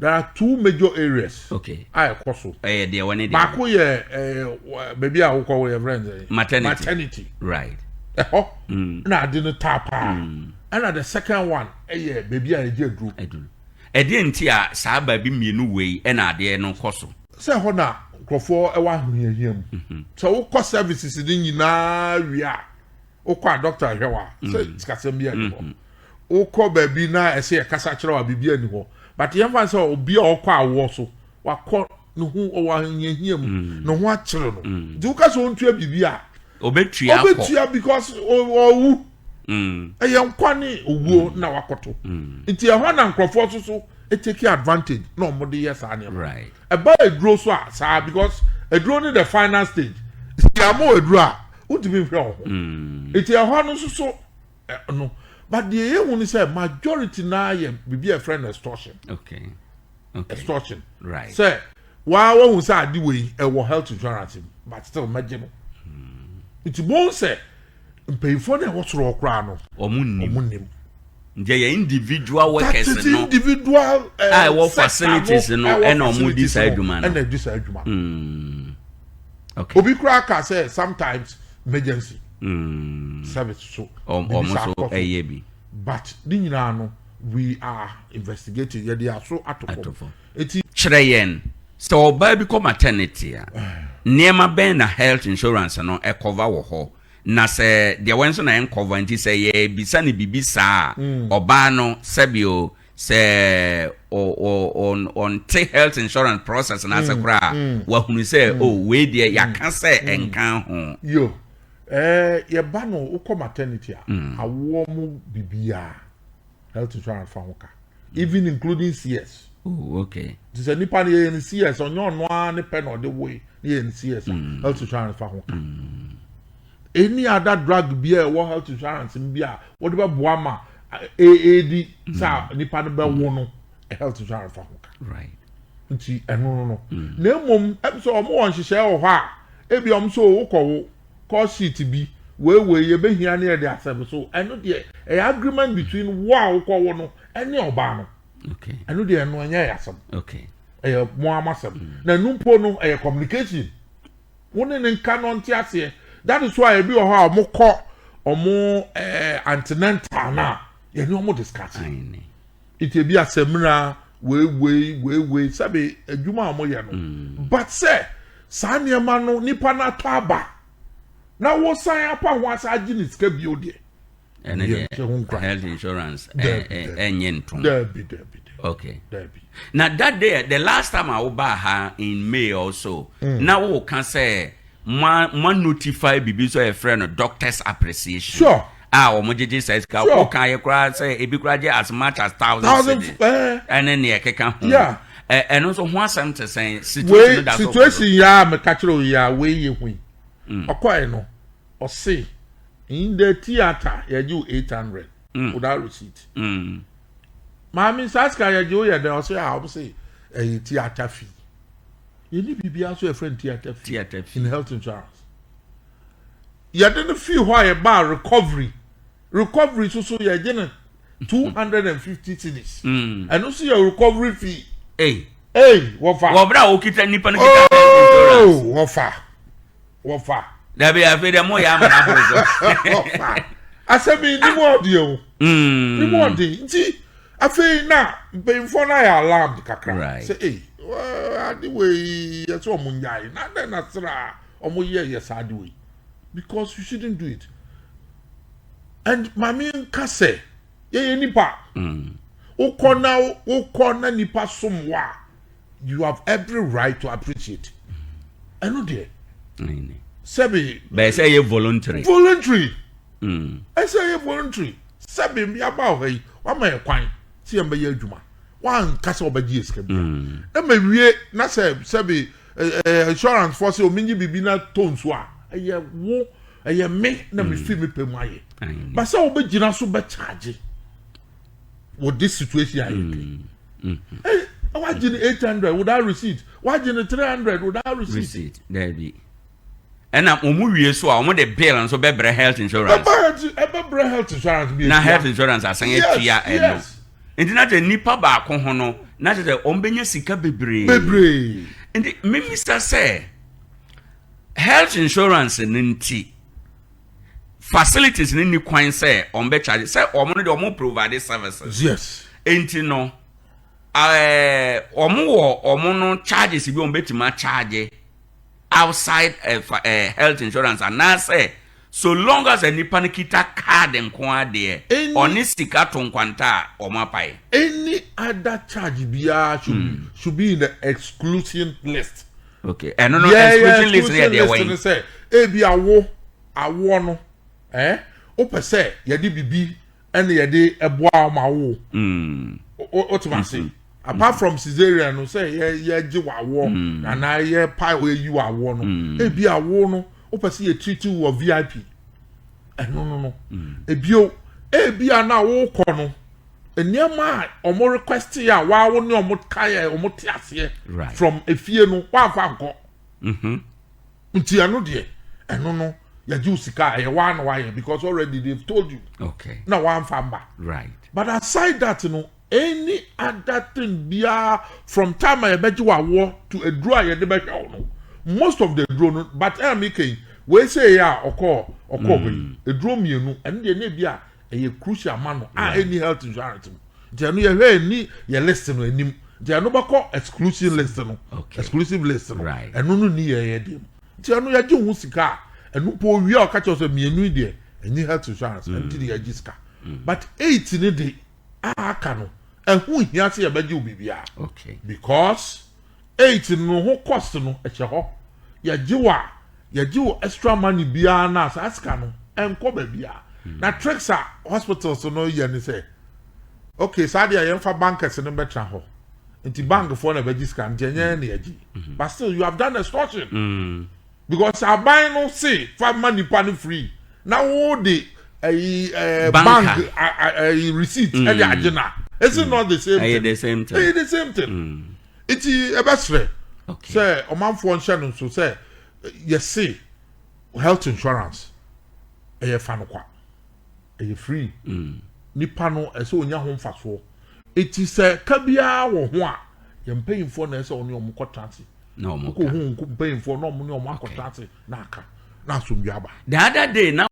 There are two major areas a ɛkɔ so. Ɛyɛ deɛ wɔne deɛ. Baako yɛ baabi a wokɔ wɔ yɛ friends ɛyɛ. Maternity. Maternity. Right. Ɛhɔ na ade no taa paa. Ɛna the second one ɛyɛ baabi a yɛgye aduro. Aduro. Ɛdeɛ nti a saa baabi mmienu wei ɛna adeɛ no kɔ so? Sɛ ɛhɔ na nkurɔfoɔ ɛwɔ ahohiahia mu. Sɛ wokɔ services ne nyinaa wie a, wokɔ a doctor hwɛ wa sɛ sikasɛm bi ani hɔ. Wokɔ baabi na ɛsɛ yɛkasa kyerɛ wa, biribi ani hɔ. But yɛmfa sɛ obi a ɔkɔ awoɔ so, wakɔ ne ho, ɔwɔ ahohiahia mu, ne ho akyere no. Nti woka sɛ ɔntua biribi a, obetua akɔ. Ɔbɛtua because ɔwu. Ɛyɛ nkwa ne owuo na wakɔto. Nti ɛhɔ na nkurɔfoɔ nso so take advantage na wɔn de yɛ saa nneɛma. Ɛba eduro so a saa, because eduro ne the final stage. Si ama eduro a, wotumi nhwɛ wɔn ho. Nti ɛhɔ no nso so no, but deɛ ehu ni sɛ majority naa yɛ biribi a yɛfrɛ no extortion. Extortion. Sɛ waa wɔn sɛ ade wei ɛwɔ health insurance mu, but still mɛgye no. Nti mo sɛ mpanyinfoɔ no a ɛwɔ soro hɔ koraa no, ɔmo nim. Ɔmo nim. Nti ɛyɛ individual workers That is no individual a ɛwɔ sector facilities no, ɛwɔ ɛna ɔmo di facilities saa no, adwuma no. ɛna di saa adwuma no. Obi koraa ka sɛ sometimes emergency service so ɔmo biribi saa so kɔ so. Ɛyɛ bi. But ne nyinaa no, we are investigating, yɛde aso ato ato fam. Fam. Eti Kyerɛ yɛn, sɛ ɔbaa bi kɔ maternity a, nneɛma bɛn na health insurance no ɛcover wɔ hɔ, na sɛ deɛ wɔn nso na ɛncover, nti sɛ yɛbisa ne biribi saa a, ɔbaa no sɛbio sɛ ɔnte health insurance process n'ase koraa, wahunu sɛ o wei deɛ yɛaka sɛ ɛnka ho. Yo, yɛba no, wokɔ maternity a, awoɔ mu biribiara, health insurance fa ho ka, even including CS. Nti sɛ nipa no yɛyɛ no CS, ɔnyɛ ɔno ara ne pɛ na ɔde woe ne yɛyɛ no CS a, health insurance fa ho ka. Any other drug bi a ɛwɔ health insurance bi a wɔde bɛboa ma aad sɛ nipa no bɛwo no, health insurance fa ho ka. Nti ɛno no, na emom ɛm sɛ ɔmo wɔ nhyehyɛe wɔ hɔ a, ebi ɔmo sɛ wokɔ wo call sheet bi weiwei yɛbɛhia ne yɛde asɛm so. Ɛno deɛ, ɛyɛ agreement between wo a wokɔ wo no ɛne ɔbaa no. Ɛno deɛ, ɛno ɛnyɛ yɛ asɛm. Ɛyɛ mo ama asɛm na ɛno mpo no ɛyɛ communication, wo ne ne nka no nte aseɛ. That is why ebi wɔ hɔ a ɔmo kɔ ɔmo antenatal na yɛne ɔmo discuss. Nti ebi asɛmina weiwei weiwei sɛbi adwuma a ɔmo yɛ no, but sɛ saa nneɛma no nipa n'atɔ aba na wosan apa ho asa agye ne sika bio deɛ, ɛno yɛ nhyɛ ho deɛ nkura. Health insurance Dabi, dabi. ɛnyɛ ntom. Dabi, dabi, dabi. Dabi. Na that day, the last time a wobaa ha in May also, na woka sɛ mo notify biribi so a yɛfrɛ no doctors appreciation a wɔn gyegye saa sika. Woka yɛ koraa sɛ ebi koraa gye as much as 1,000 1,000 cedis ɛne neɛ ɛkeka ho. Ɛno nso ho asɛm te sɛn? Situation wei no da so kɔ so? Situation yi a meka kyerɛ wo yi a, wei yɛ hui. Ɔkɔɛ no, ɔse in the theatre yɛgye wo 800 without receipt. Maame, saa sika yɛgye wo yɛ dɛ? Ɔse a ɔmo se ɛyɛ theatre fee. Yɛni biribiara so yɛfrɛ no theatre fee Theatre fee. in health insurance. Yɛde no fii hɔ a, yɛbaa recovery. Recovery so so yɛgye no 250 cedis. Ɛno nso yɛ recovery fee. Hey. Hey, wɔfa. Wɔ bere a wokita nipa no kita health insurance. Oh, wɔfa, wɔfa. Dabi, afei deɛ moyɛ ama no aboro so. Wɔfa, asɛm yi ni mu ɔden o, ni mu ɔden. Nti afei na mpanyinfoɔ no ayɛ alarmed kakra sɛ ee, ade wei yɛ sɛ ɔmo nyae na adɛn na sra a ɔmo yɛ yɛ saa ade wei, because you shouldn't do it. And maame nka sɛ yɛyɛ nipa. Wokɔ na nipa som wa, you have every right to appreciate. Ɛno deɛ, sɛbi. Bɛyɛ sɛ ɛyɛ voluntary. Voluntary. Ɛsɛ ɛyɛ voluntary. Sɛbi, yaba wɔ ha yi, wama yɛ kwan si yɛn bɛyɛ adwuma, wanka sɛ ɔbɛgye yɛ sika bia na ma wie na sɛ sɛbi ɛɛ ɛɛ insurance fɔ sɛ omi nye bibi na to nso a, ɛyɛ wo, ɛyɛ me na me fi mi pɛ mu ayɛ. Basa wobɛgyina so bɛkyagye wɔ this situation ayɛ kɛ ɛ wagye ne 800 without receipt, wagye ne 300 without receipt. Receipt, dabi. Ɛna wɔn wie so a, wɔn de bill nso bɛbrɛ health insurance. Ɛbɛbrɛ health insurance bi. Na health insurance asan atua ɛno. Nti na kyerɛ nipa baako ho no Na kyerɛ sɛ wɔn bɛnya sika bebree. Bebree. Nti mímisa sɛ health insurance no nti facilities no ni kwan sɛ wɔn bɛ charge sɛ wɔn no de wɔn provide services. Nti no wɔn wɔ wɔn no charges bi wɔn bɛtumi acharge outside health insurance, anaasɛ so long as nipa no kita card nko adeɛ ɔne sika to nkwanta a wɔn apae? Any other charge biara should be in the exclusion list. Okay, ɛno no exclusion list no yɛ deɛ wɔn. Sɛ ebi awo awoɔ no wopɛ sɛ yɛde bibi ɛna yɛde ɛboa ɔmo awo o te ma se, apart from cesarean no, sɛ yɛ yɛgye wɔ awoɔ anaa yɛ pa yɛyi wɔ awoɔ no, ebi awo no wopɛ sɛ yɛ treat wɔ VIP, ɛno no ebio ebi a na wokɔ no, nneɛma a ɔmo request a waawo ne ɔmo ka yɛ ɔmo te aseɛ from efie no, wamfa nkɔ. Nti ɛno deɛ, ɛno no yɛgye wo sika a ɛyɛ waa na wayɛ because already they've told you na wamfa mba. But aside that no, any other thing biara from time a yɛbɛgye wɔ awoɔ to eduro a yɛde bɛhwɛ wo no, most of the eduro no, but ɛyà mi kɛn wei sɛ yɛ a ɔkɔɔ hɔ yi, eduro mmienu, ɛno deɛ ne bi a ɛyɛ crucial ma no a ɛni health insurance mu, nti ɛno yɛhwɛ ɛni yɛ list no anim, nti ɛno bɛkɔ exclusive list no. Exclusive list no, ɛno no ni yɛ yɛ deɛ mu, nti ɛno yɛgye ho sika a ɛno mpo owie a ɔka kyerɛ sɛ mmienu yi deɛ ɛni health insurance, ɛno ti de yɛgye sika, but eight ne de a aka no, ɛho hia sɛ yɛbɛgye wo biribiara because eight no ho cost no ɛhyɛ hɔ. Yɛgye wo a yɛgye wo extra money biara na saa sika no ɛnkɔ baabi a na tricks a hospitals no yɛ ne sɛ, okay, saa deɛ yɛmfa bankers no bɛtena hɔ, nti bankfoɔ na bɛgye sika, nti ɛnyɛ na yɛgye, but still you have done extortion because aban no se fa ma nipa no free na wo de ɛyi Banker. Bank ɛyi receipt ɛde agye na is it not the same ɛyɛ thing? The same thing. Ɛyɛ the same thing, nti ɛbɛsrɛ sɛ ɔmanfoɔ nhyɛ no nso sɛ yɛse health insurance ɛyɛ fa no kwa, ɛyɛ free. Nipa no ɛsɛ onya ho mfasoɔ, eti sɛ ka biara wɔ ho a, yɛn mpanyinfoɔ na ɛsɛ ɔne ɔmo kɔ transi Na ɔmo kɔ ka hu mpanyinfoɔ na ɔmo ne ɔmo akɔ transi na aka na asomdwe aba. The other day na